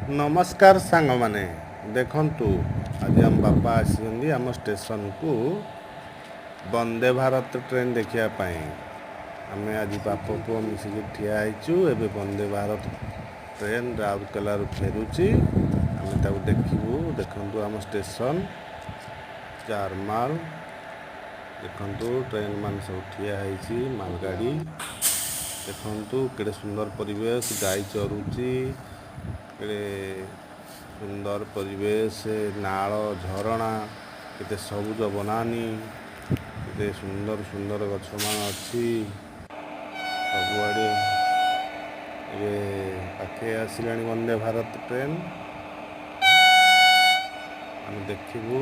ନମସ୍କାର ସାଙ୍ଗମାନେ, ଦେଖନ୍ତୁ, ଆଜି ଆମ ବାପା ଆସିଛନ୍ତି ଆମ ଷ୍ଟେସନକୁ ବନ୍ଦେ ଭାରତ ଟ୍ରେନ୍ ଦେଖିବା ପାଇଁ। ଆମେ ଆଜି ବାପ ପୁଅ ମିଶିକି ଠିଆ ହେଇଛୁ। ଏବେ ବନ୍ଦେ ଭାରତ ଟ୍ରେନ୍ ରାଉରକେଲାରୁ ଫେରୁଛି, ଆମେ ତାକୁ ଦେଖିବୁ। ଦେଖନ୍ତୁ, ଆମ ଷ୍ଟେସନ ଚାରମାଲ। ଦେଖନ୍ତୁ, ଟ୍ରେନ୍ ମାନେ ସବୁ ଠିଆ ହେଇଛି, ମାଲଗାଡ଼ି। ଦେଖନ୍ତୁ, କେଡ଼େ ସୁନ୍ଦର ପରିବେଶ। ଗାଈ ଚରୁଛି। କେଡ଼େ ସୁନ୍ଦର ପରିବେଶ। ନାଳ, ଝରଣା, କେତେ ସବୁଜ ବନାନୀ, କେତେ ସୁନ୍ଦର ସୁନ୍ଦର ଗଛମାନ ଅଛି ସବୁଆଡ଼େ। ଏବେ ପାଖେଇ ଆସିଲାଣି ବନ୍ଦେ ଭାରତ ଟ୍ରେନ୍, ଆମେ ଦେଖିବୁ।